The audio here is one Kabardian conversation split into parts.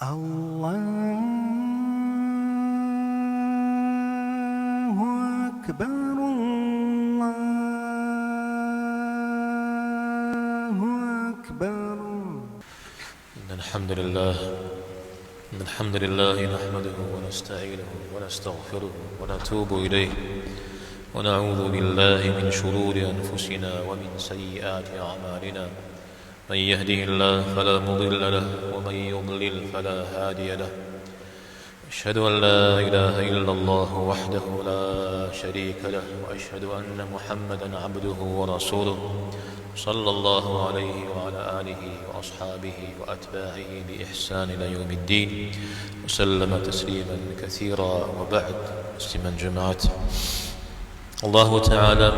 الله أكبر الله أكبر. إن الحمد لله إن الحمد لله نحمده ونستعينه ونستغفره ونتوب إليه ونعوذ بالله من شرور أنفسنا ومن سيئات أعمالنا من يهده الله فلا مضل له ومن يضلل فلا هادي له أشهد أن لا إله إلا الله وحده لا شريك له وأشهد أن محمدا عبده ورسوله صلى الله عليه وعلى آله وأصحابه وأتباعه بإحسان إلى يوم الدين وسلم تسليما كثيرا وبعد مسلما جماعة Аллаху Тэхьэлам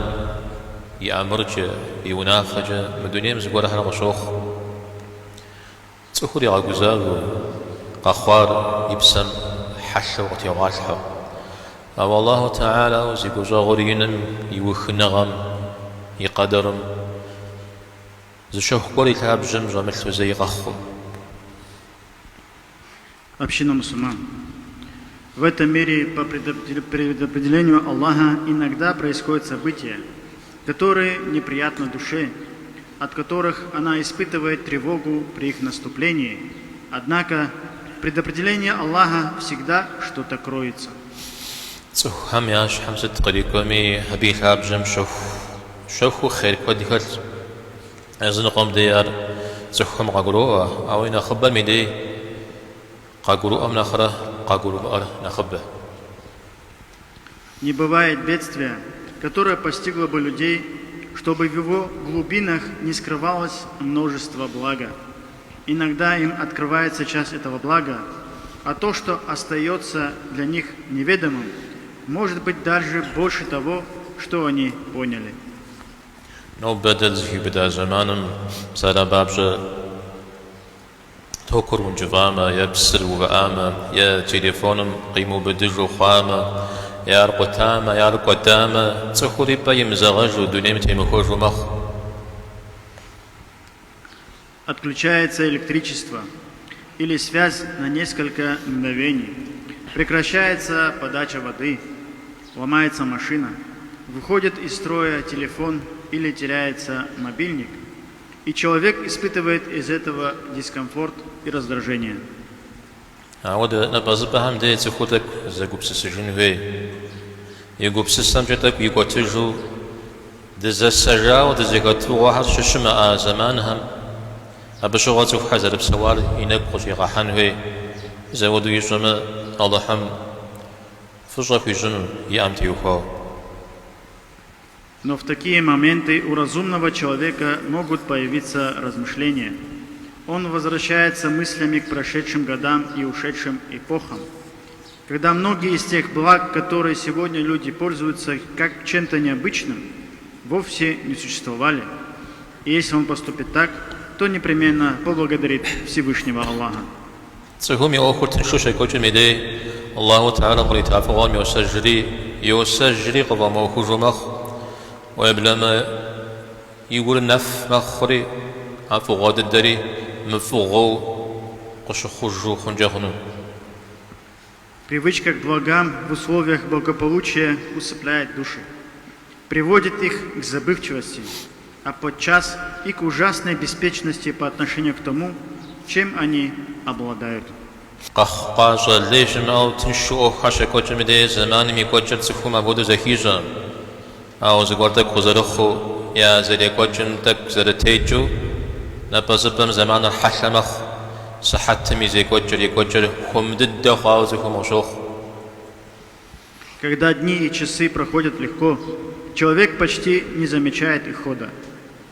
и ӏэмыркӏэ, и унафэкӏэ мы дунейм зыгуэрхэр къыщохъу. Цӏыхур игъэгузавэу, къэхъуар и псэм хьэлъэу къытегъуалъхьэу. Ауэ Аллаху Тэхьэлау зи гущӏэгъур иным и ухыныгъэм, и къэдэрым зы щэху гуэр и лъабжьэм щӏэмылъу зэи къэхъукъым. Община мусульман. В этом мире по предопределению Аллаха иногда происходят события, которые неприятны душе, от которых она испытывает тревогу при их наступлении. Однако в предопределении Аллаха всегда что-то кроется. Цӏыхухэм я щхьэм сыт кърикӏуэми, абы и лъабжьэм щэху, щэхуу хъер куэд хэлъщ. Языныкъуэм дей ар цӏыхухэм къагуроӏуэ, ауэ и нэхъыбэм и дей къагурыӏуэм нэхърэ къагурымыӏуэр нэхъыбэ. Не бывает бедствия, которое постигло бы людей, чтобы в его глубинах не скрывалось множество блага. Иногда им открывается часть этого блага, а то, что остается для них неведомым, может быть даже больше того, что они поняли. Нобэ дэ дызыхиубыда зэманым псалъэм папщӏэ токыр ункӏыфӏамэ, е псыр увыӏамэ, е телефоным къимыубыдыжу хъуамэ, е ар къутамэ, е ар кӏуэдамэ, цӏыхур и пӏэ имызэгъэжу, дунейм темыхуэжу мэхъу. Отключается электричество или связь на несколько мгновений, прекращается подача воды, ломается машина, выходит из строя телефон или теряется мобильник, и человек испытывает из этого дискомфорт и раздражение. Ауэдэ напӏэзыпӏэхэм дей цӏыхур тӏэкӏу зэгупсысыжын хуей. И гупсысэмкӏэ тӏэкӏу икӏуэтыжу дызэсэжауэ дызыхэт фӏыгъуэхэр щыщымыӏа зэманхэм, абы щыгъуэ цӏыхухэр зэрыпсэуар и нэгу къыщӏигъэхьэн хуей. Мис ауэдэу ищӏэмэ, Алыхьым фӏыщӏэ хуищӏыну иӏэм теухуауэ. Но в такие моменты у разумного человека могут появиться размышления. Он возвращается мыслями к прошедшим годам и ушедшим эпохам, когда многие из тех благ, которые сегодня люди пользуются как чем-то необычным, вовсе не существовали. И если он поступит так, то непременно поблагодарит Всевышнего Аллаха. Цӏыхум и ӏуэхур тыншу щекӏуэкӏым и дей Аллаху Тэхьэлам кърита фӏыгъуэм йосэжри, йосэжри къыфӏэмыӏуэхужу мэхъу. Уеблэмэ и гур нэф мэхъури, а фӏыгъуэ дыдэри мыфӏыгъуэу къыщыхъужу хъункӏэ хъуну. Привычка к благам в условиях благополучия усыпляет души, приводит их к забывчивости, а подчас и к ужасной беспечности по отношению к тому, чем они обладают. Къэхъукъащӏэ лей щымыӏэу тыншу ӏуэхухэр щекӏуэкӏым и дей зэманым и кӏуэкӏэр цӏыхум апхуэдэу зэхищӏэкъым. Ауэ зыгуэр тӏэкӏу къызэрыхъуу е зэрекӏуэкӏым тӏэкӏу зэрытекӏыу напӏэзыпӏэм зэманыр хьэлъэ мэхъу, сыхьэтым и зекӏуэкӏэр, и кӏуэкӏэр хуэм дыдэ хъуауэ цӏыхум къыщохъу. Когда дни и часы проходят легко, человек почти не замечает их хода.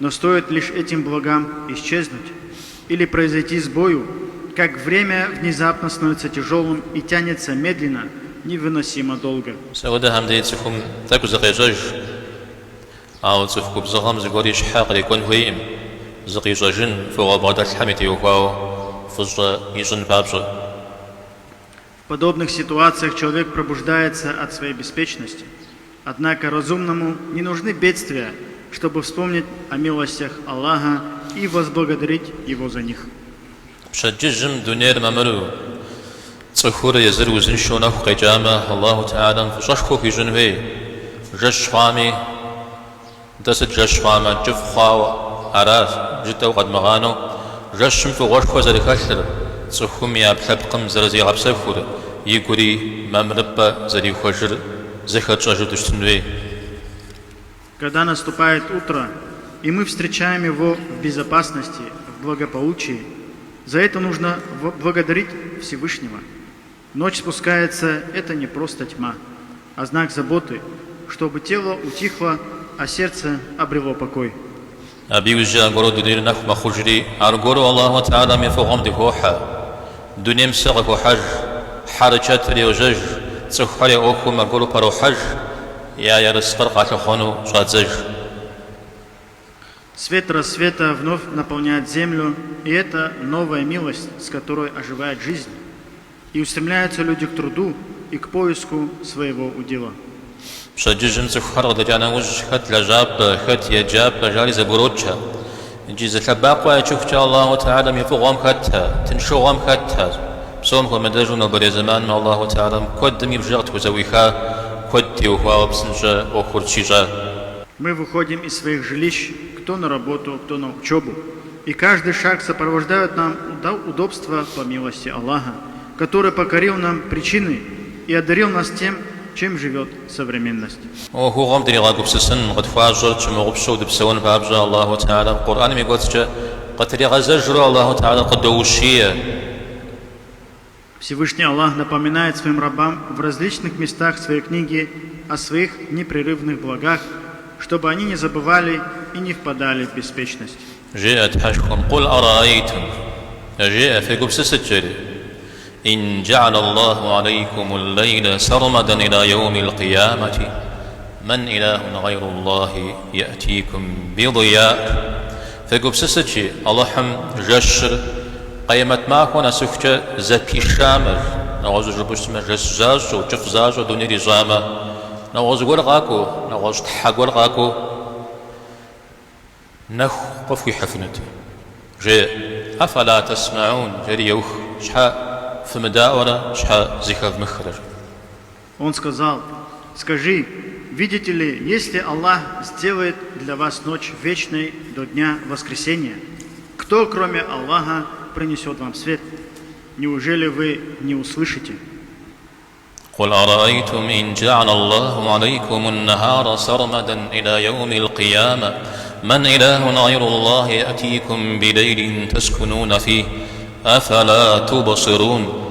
Но стоит лишь этим благам исчезнуть или произойти сбою, как время внезапно становится тяжелым и тянется медленно, невыносимо долго. Мис ауэдэхэм дей цӏыхум тӏэкӏу зыкъещӏэж, ауэ цӏыху губзыгъэм зыгуэр и щхьэ кърикӏуэн хуейкъым, зыкъищӏэжын, фӏыгъуэ бгъэдэлъхэм теухуауэ фӏыщӏэ ищӏын папщӏэ. В подобных ситуациях человек пробуждается от своей беспечности. Однако разумному не нужны бедствия, чтобы вспомнить о милостях Аллаха и возблагодарить Его за них. Пщэдджыжьым дунейр мамыру, цӏыхур езыр узыншэу нэху къекӏамэ, Аллаху Тэхьэлам фӏыщӏэшхуэ хуищӏын хуей. Жэщ хъуами, нтӏэ сыт жэщ хъуамэ, кӏыфӏ хъуауэ аращ, жытӏэу къэдмыгъанэу, жэщым фӏыгъуэшхуэ зэрыхэлъыр, цӏыхум и ӏэпкълъэпкъым зэрызигъэпсэхур, игури мамырыпӏэ зэрихуэжыр зыхэтщӏэжу дыщытын хуей. Когда наступает утро, и мы встречаем его в безопасности, в благополучии, за это нужно благодарить Всевышнего. Ночь спускается – это не просто тьма, а знак заботы, чтобы тело утихло, а сердце обрело покой. Абы иужькӏэ аргуэру дунейр нэху мэхъужри, аргуэру Аллаху Тэхьэлам и фӏыгъуэм дыхохьэ. Дунейм псэ къыхохьэж, хьэрычэтыр йожьэж, цӏыхухэр я ӏуэхум аргуэру пэрохьэж, я ерыскъыр къалъыхъуэну щӏадзэж. Свет рассвета вновь наполняет землю, и это новая милость, с которой оживает жизнь. И устремляются люди к труду и к поиску своего удела. Пщэдджыжьым цӏыхухэр къыдэкӏа нэужь, хэт лэжьапӏэ, хэт еджапӏэ, жари зэбгрокӏхэ. Икӏи зы лъэбакъуэ ячыхукӏэ Аллаху Тэхьэлам и фӏыгъуэм хэтхэ, тыншыгъуэм хэтхэ. Псом хуэмыдэжу нобэрей зэманым Аллаху Тэхьэлам куэдым и бжэ къытхузэӏуиха, куэд теухуауэ псынщӏэ ӏуэхур тщищӏа. Мы выходим из своих жилищ, кто на работу, кто на учебу. И каждый шаг сопровождает нам удобство по милости Аллаха, который покорил нам причины и одарил нас тем, чем живет современность. ӏуэхугъуэм дригъэгупсысын, къытхуащӏэр тщымыгъупщэу дыпсэун папщӏэ Аллаху Тэхьэлам Къурӏэным и кӏуэцӏкӏэ къытригъэзэжурэ Аллаху Тэхьэлар къыдоущие. Всевышний Аллах напоминает своим рабам в различных местах своей книги о своих непрерывных благах, чтобы они не забывали и не впадали в беспечность. Жеӏэ Тхьэшхуэм, Къул араайтум, жеӏэ, фегупсысыт, жери, Ин джа'аля Аллаху алейкумул лейля сармадан иля яумил къиямати, мэн илахун гъайру Аллахи я'тикум бидия. Фегупсысыт, жи, Алыхьым жэщыр Къемэт махуэ нэсыхукӏэ зэпишамэ, нэгъуэщӏу жыпӏэу щытмэ, жэщ защӏэу, кӏыфӏ защӏэу дунейр ищӏамэ, нэгъуэщӏ гуэр къакӏуэу, нэгъуэщӏ тхьэ гуэр къакӏуэу нэху къыфхуихьыфынут. Жеӏэ, Афала тэсмэӏун, жери еух, щхьэ фымыдаӏуэрэ, щхьэ зыхэвмыхрэ? Он сказал, скажи, видите ли, если Аллах сделает для вас ночь вечной до дня воскресения, кто, кроме Аллаха, принесет вам свет? Неужели вы не услышите? قل أرأيتم إن جعل الله عليكم النهار سرمدا إلى يوم القيامة من إله غير الله يأتيكم بليل تسكنون فيه أفلا تبصرون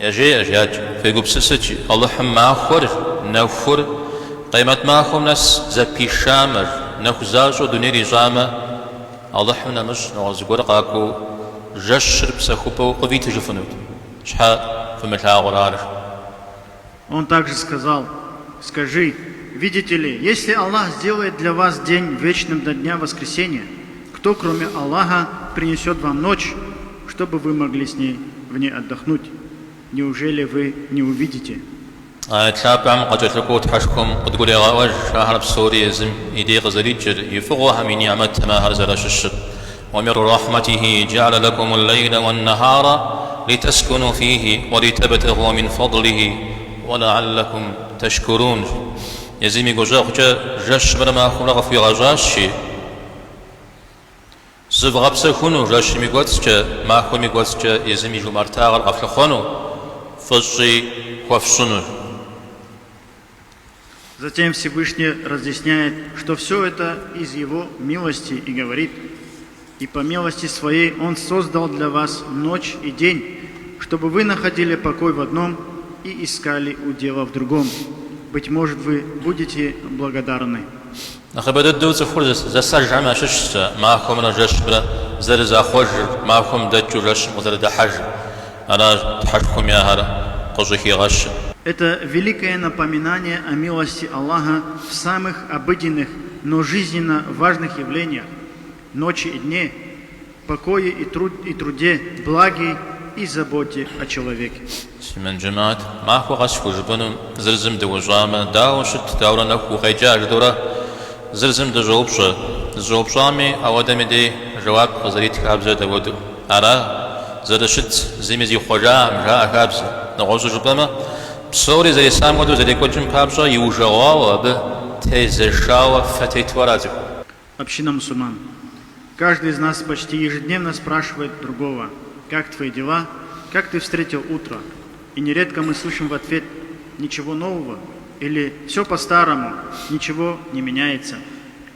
Яжеӏэ, жиӏакӏ, фегупсысыт, жи, Алыхьым махуэр, нэхур, къемэт махуэм нэс зэпишамэ, нэху защӏэу дунейр ищӏамэ, Алыхьым нэмыщӏ нэгъуэщӏ зыгуэр къакӏуэу жэщыр псэхупӏэу къывитыжыфынут. Щхьэ фымылъагъурэ ар? Он также сказал, скажи, видите ли, если Аллах сделает для вас день вечным до дня воскресения, кто, кроме Аллаха, принесет вам ночь, чтобы вы могли с ней в ней отдохнуть? Неужели вы не увидите? Аят лъапӏэм къыкӏэлъыкӏуэу Тхьэшхуэм къыдгурегъэӏуэж ахэр псори езым и дей къызэрикӏыр, и фӏыгъуэхэм, и ниӏмэтхэм ахэр зэращыщыр. ومن رحمته جعل لكم الليل والنهار لتسكنوا فيه ولتبتغوا من فضله ولعلكم تشكرون. Езым и гущӏэгъукӏэ жэщымрэ махуэмрэ къыфхуигъэщӏащи, зывгъэпсэхуну жэщым и кӏуэцӏкӏэ, махуэм и кӏуэцӏкӏэ езым и жумартагъэр къэфлъыхъуэну, фӏыщӏи хуэфщӏыну. Затем Всевышний разъясняет, что все это из Его милости и говорит, «И по милости Своей Он создал для вас ночь и день, чтобы вы находили покой в одном и искали удела в другом. Быть может, вы будете благодарны». Нэхъыбэ дыдэу цӏыхур зэсэжхэм ящыщщ махуэмрэ жэщымрэ зэрызахъуэжыр, махуэм дэкӏыу жэщым къызэрыдыхьэжыр. Аращ Тхьэшхуэми ахэр къыщӏыхигъэщыр. Это великое напоминание о милости Аллаха в самых обыденных, но жизненно важных явлениях – ночи и дне, покое и, труд, и труде, благе и заботе о человеке. Муслъымэн жэмыхьэт, махуэ къэс хужыпӏэну зыр зым дыӏущӏамэ, дауэ щыт, дауэрэ нэху укъекӏа жытӏэурэ зыр зым дыщӏоупщӏэ. Дыщӏэупщӏами, ауэдэм и дей жэуап къызэрит хабзэр дапхуэдэу. Ара? Зэрыщытщ, зыми зихъуэжакъым, жаӏэ хабзэ. Нэгъуэщӏу жыпӏэмэ, псори зэресам хуэдэу зэрекӏуэкӏым папщӏэ иужэгъуауэ, абы тезэшауэ фэ тету ара цӏыхур. Община мусульман. Каждый из нас почти ежедневно спрашивает другого, как твои дела, как ты встретил утро. И нередко мы слышим в ответ «ничего нового» или «все по-старому, ничего не меняется».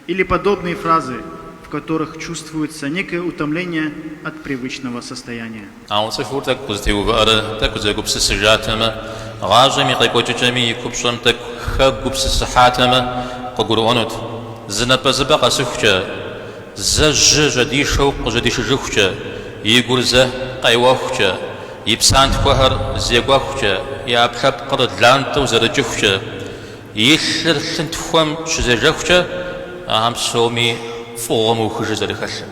Или подобные фразы, в которых чувствуется некое утомление от привычного состояния. Ауэ цӏыхур тӏэкӏу къызэтеувыӏэрэ тӏэкӏу зэгупсысыжатэмэ, гъащӏэм и къекӏуэкӏыкӏэми и купщӏэм тӏэкӏу хэгупсысыхьатэмэ, къыгурыӏуэнут. Зы напӏэзыпӏэ къэсыхукӏэ, зэ жьы жьэдишэу къыжьэдишыжыхукӏэ, и гур зэ къеуэхукӏэ, и псантхуэхэр зекӏуэхукӏэ, и ӏэпкълъэпкъыр лантӏэу зэрыкӏыхукӏэ, и лъыр лъынтхуэм щызежэхукӏэ, ахэм псоми фӏыгъуэ мыухыжыр зэрыхэлъыр.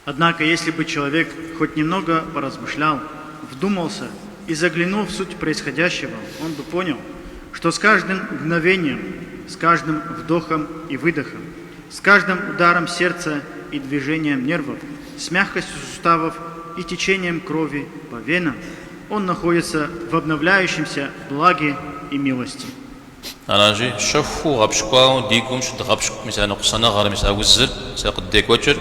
Однако, если бы человек хоть немного поразмышлял, вдумался и заглянул в суть происходящего, он бы понял, что с каждым мгновением, с каждым вдохом и выдохом, с каждым ударом сердца и движением нервов, с мягкостью суставов и течением крови по венам, он находится в обновляющемся благе и милости. Аращи, щэхуу гъэпщкӏуауэ ди гум щыдгъэпщкӏу мис а ныкъусаныгъэр, мис а узыр, мис а къыддекӏуэкӏыр,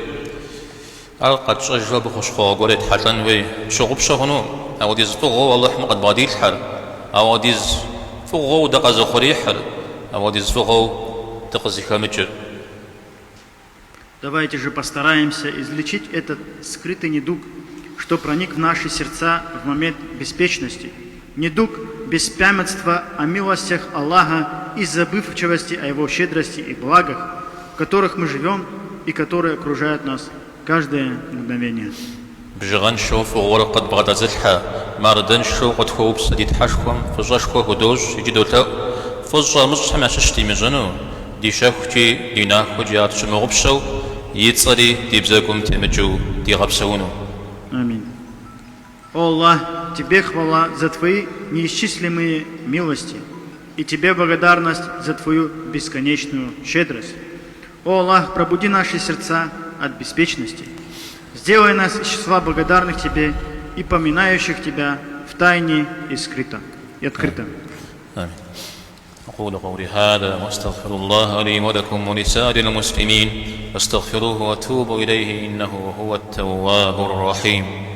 ар къэтщӏэжу абы хущхъуэгъуэ гуэр етхьэлӏэн хуей. Тщыгъупщэ хъуну апхуэдиз фӏыгъуэу Алыхьым къыдбгъэдилъхьэр, апхуэдиз фӏыгъуэу дыкъэзыухъуреихьыр, апхуэдиз фӏыгъуэу дыкъызыхэмыкӏыр. Давайте же постараемся излечить этот скрытый недуг, что проник в наши сердца в момент беспечности. Недуг беспамятства о милостях Аллаха и забывчивости о Его щедрости и благах, в которых мы живем и которые окружают нас каждое мгновение. Бжыгъэншэу фӏыгъуэр къыдбгъэдэзылъхьэ, мардэншэу къытхуэупсэ ди Тхьэшхуэм фӏыщӏэшхуэ худощӏ икӏи долъэӏу, фӏыщӏэ мыщӏхэм ящыщ димыщӏыну, ди щэхукӏи ди нахуэкӏи ар тщымыгъупщэу, и цӏэри ди бзэгум темыкӏыу дигъэпсэуну. Амин. О Аллах, Тебе хвала за Твои неисчислимые милости и Тебе благодарность за Твою бесконечную щедрость. О Аллах, пробуди наши сердца от беспечности. Сделай нас из числа благодарных Тебе и поминающих Тебя в тайне и скрыто, и открыто. Амин. أقول قولي هذا وأستغفر الله لي ولكم ولسائر المسلمين فاستغفروه وتوبوا إليه إنه هو التواب الرحيم.